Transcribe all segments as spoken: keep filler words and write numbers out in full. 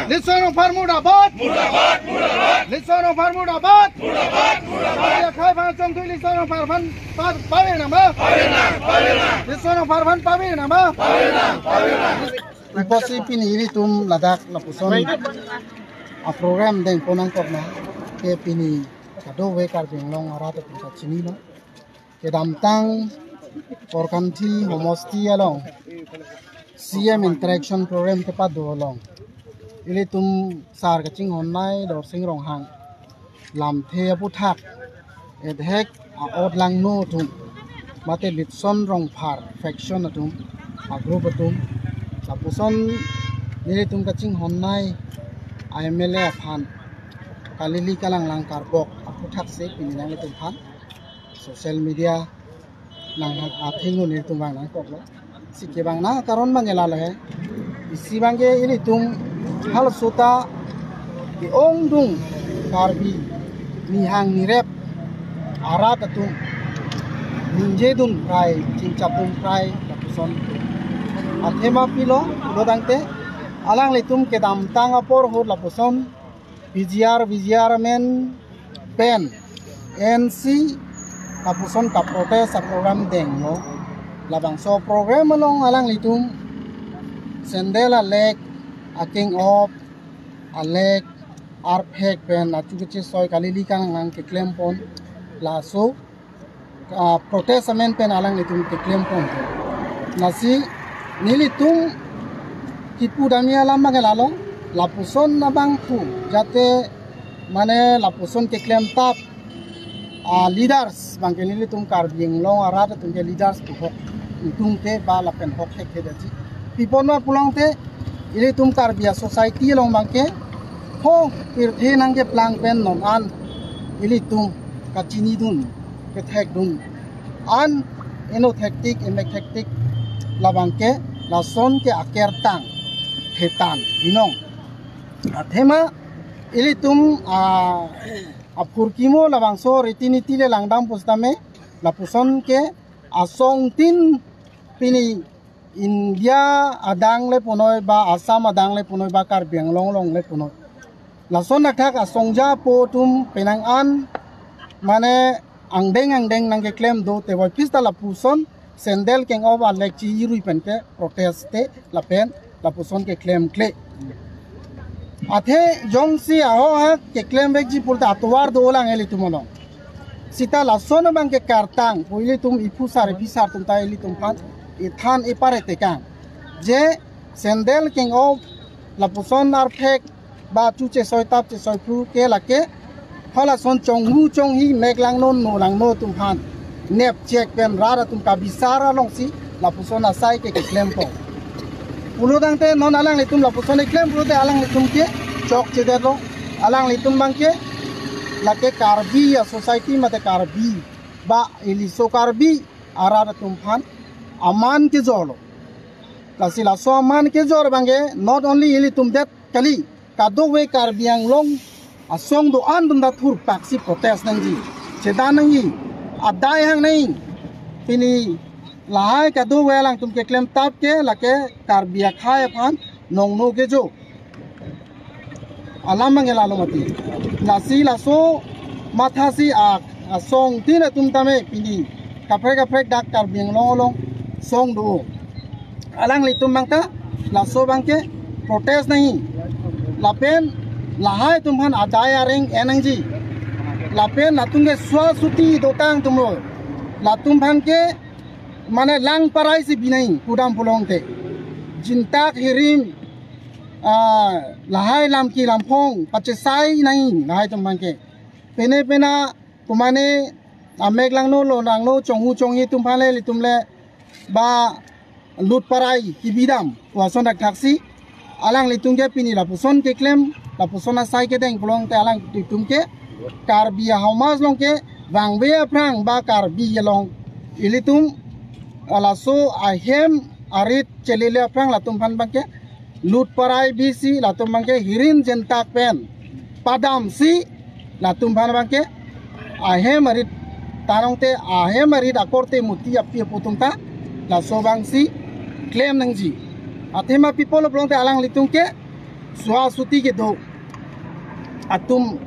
Litsong Rongphar murdabad! Murdabad! Murdabad! Litsong Rongphar murdabad! Murdabad! Murdabad! Karbi akhai aphan chongthui Litsong Rongphar aphan pa-, pavir nangma? Pavir nang! Pavir nang! Litsong Rongphar aphan pavir nangma? Pavir nang! Pavir nang! Iposi pini ilitum ladak lapuson a-program dengpon nangkok na ke pini kadokave Karbi Anglong arat atum kachinilo. Kedamtang Korkanthi Homosti along C M interaction program kepado along ilitum sar kachinghon nai Dorsing Ronghang lamthe aputhak, edhek a-ot langno atum mate Litsong Rongphar faction atum, a-group atum, lapuson nelitum kachinghon nai a-M L A aphan kalili kalanglang karbok aputhak si pini nanglitum aphan social media nang athengno nelitum vang nangkoklo. Si kevang na karon abang ke lalo he. Isi abang ke ilitum halaso ta ke-ongdung Karbi nihang nirep arat atum ningjedun prai, chingchapdun prai lapuson athema pilo, pulo tangte alanglitum kedamtang apor ahut lapuson P G R, V G R amen pen N C lapuson ka-protest a-program denglo. Labangso program along alanglitum sandal alek, akeng-op alek, arphek pen achu kechesoi kalili kalanglang keklempon, laso a-protest amen pen alanglitum keklempon. Lasi nelitum kipu dami alam abang ke lalo, lapuson abang pu jate mane lapuson keklemtap a-leaders abang ke nelitum Karbi Anglong arat atum ke leaders pu hok ingtung ke ba lapen hok hek ke daji. Pi apot ma pulo tangte ilitum Karbi a-society along abang ke ho pirthe nangkeplang pen non an ilitum kachinidun, kethekdun an, eno thektik, emek thektik, labang ke lason ke akertang, thetan, binong. Athema ilitum a, aphurkimo labangso riti niti le langdam pusitame lapuson ke asongtin pini India adang le punoi ba Assam adang le punoi ba Karbi Anglong along le punoi, lason athak asongja apo atum penang an mane angdeng angdeng nangkeklem do te voi pista lapuson sandal keng-op alek chi-irui pen ke protest te lapen lapuson keklemkle. Athe jongsi ahok ahak keklem vekji pulote atovar dolang ilitum along. Sita lason abang ke kartang pu ilitum iphu sar iphi sar atum ta ilitum aphan ithan ipare tekang. Je sandal keng-op lapuson arphek ba chu chesoi tap chesoi phru ke lake halason chonghu chonghi mek langno no langno atum aphan nepchek pen rat atum kabisar alongsi lapuson asai ke keklempon. Pulo tangte non alanglitum lapuson eklem pulote alanglitum ke chokchedetlo. Alanglitum abang ke lake Karbi a-society mate Karbi ba iliso Karbi arat atum aphan aman kejorlo. Lasi laso aman kejor abang ke not only ilitum det kali, kadokave Karbi Anglong asong do-an atum ta thurpaksi protest nangji, chedan nangji, adai hang nangji. Pini lahai kadokave alangtum keklemtap ke lake Karbi akhai aphan nongno kejo alam abang ke lalo mati. Lasi laso mathasi a, asongtin atum tame pini kaprek kaprek dak Karbi Anglong along song do. Alanglitum abang ta laso abang ke protest nangji. Lapen lahai atum aphan adai areng en nangji. Lapen latum ke swa suti dotang atum lo, latum aphan ke mane lang parai si binai pudam pulote. Jintak hirim, ah, lahai lamki lamphong pachesai nai lahai atum abangke. Pene pena komane amek langno lo langno chonghu chonghi atum aphan le ilitum le ba lut parai kebidam pu ason thakthak si alanglitum ke pini lapuson keklem, lapuson asai kedeng pulote alanglitum ke Karbi ahamas along ke vangve aphrang ba Karbi along ilitum laso ahem arit chelele aphrang latum aphan abangke lut parai bisi latum abangke hirim jintak pen padam si latum aphan abangke ahem arit ta nongte ahem arit akorte muti api apo atum ta laso abang si klem nangji. Athema pi pulo pulote alanglitum ke suha suti kedo atum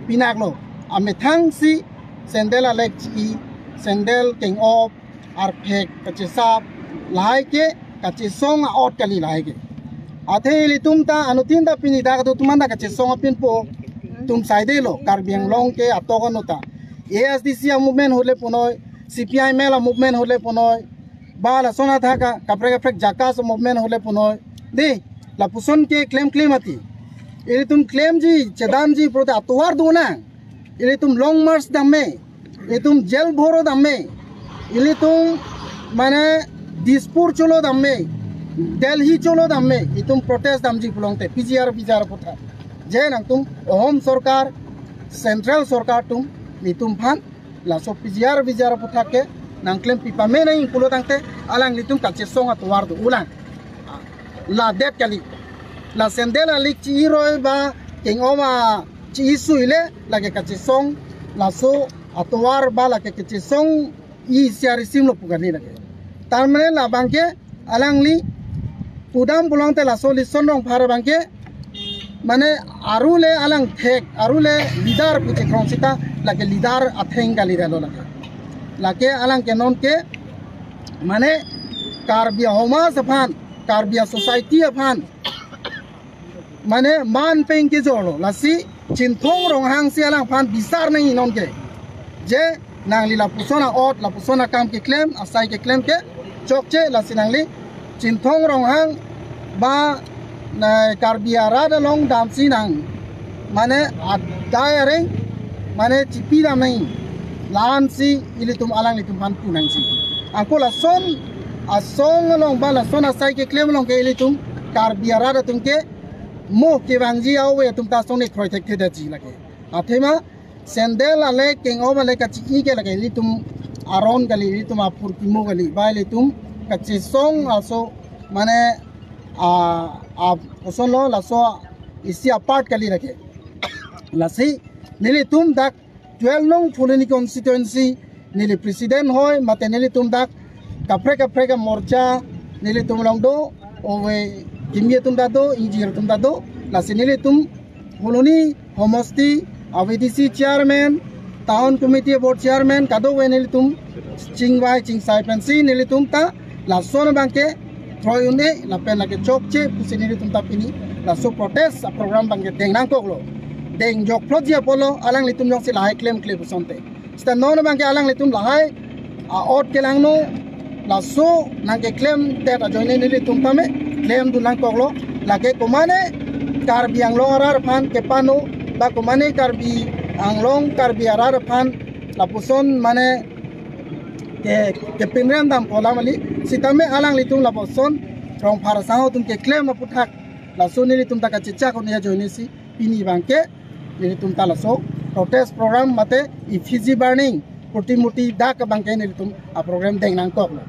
pinaklo, amethang si sandal alek chi-i, sandal keng-op, arphek kachesap, lahai ke kachesong a'ot kali lahai ke. Athe ilitum ta anuttin ta pini dak atum ta kachesong apinpo atum saidelo, Karbi Anglong ke atok anut ta. A S D C a-movement hule punoi, C P I M L a-movement hule punoi, ba lason athak kaprek kaprek JACAS a-movement hule punoi. Dei, lapuson keklem klem ati. Ilitum klemji, chedamji pulote atovar do nang. Ilitum long march damme, ilitum jail bhoro damme, ilitum mane Dispur cholo damme, Delhi cholo damme, itum protest damji pulote P G R V G R aputhak. Je nangtum Ahom sorkar, central sorkar atum, ilitum aphan laso P G R V G R aputhak ke nangklem pipame nai pulo tangte alanglitum kachesong atovar do ulang. Ladet kali. La sandal alek chi-i roi ba keng-op a chi-i sui le lake kachesong, laso atovar ba lake kachesong-i isi arisim lo pu kali lake. Tar mane labangke alangli pudam pulote laso Lison Rongphar abangke mane aru le alang thek, aru le leader pu chekrong sita lake leader atheng kali dalo lake. Lake alang ke non ke mane Karbi ahamas aphan, Karbi a-society aphan mane man peng kejorlo, lasi Chinthong Ronghang si alangphan bisar nangji non ke. Je nangli lapuson a'ot, lapuson akam keklem, asai keklem ke chokche, lasi nangli Chinthong Ronghang ba na Karbi arat along damsi nang mane adai areng mane chipi dam nangji, la-an si ilitum alanglitum aphan pu nangji. Ako lason asong along ba lason asai keklem along ke ilitum Karbi arat atum ke mo kevangji ave atum ta asong ne kroi thekthe detji lake. Athema sandal alek keng-op alek kachi-i ke lake ilitum aron kali, ilitum apurkimo kali, ba ilitum kachesong aso mane a a kosonlo laso isi apart kali lake. Lasi nelitum dak twelve nong Phuloni constituency neli president hoi mate nelitum dak kaprek kaprek amorcha nelitum along do, ove kimi atum ta do, ingjir atum ta do, lasi nelitum Phuloni homosti a-V D C chairman, town committee board chairman kadokave nelitum chingvai chingsai pensi nelitum ta lason abangke throi un-e lapen lake chokche pusi nelitum ta pini laso protest a-program abangke deng nangkoklo. Deng jokphlotji apotlo alanglitum jongsi lahai klemkle pu asonte. Sita non abangke alanglitum lahai a'ot kelangno, laso nangkeklemdet ajoine nelitum tame klemdun nangkoklo. Lake komane Karbi Anglong arat aphan kepano ba komane Karbi Anglong Karbi arat aphan lapuson mane ke kepinrem dam pu alam kali, sitame alanglitum lapuson Rongphar asangho atum keklem aputhak laso nelitum ta kachechak un-e ajoine si pini abangke nelitum ta laso protest program mate effigy burning, protimuti dak abangke nelitum a-program deng nangkoklo.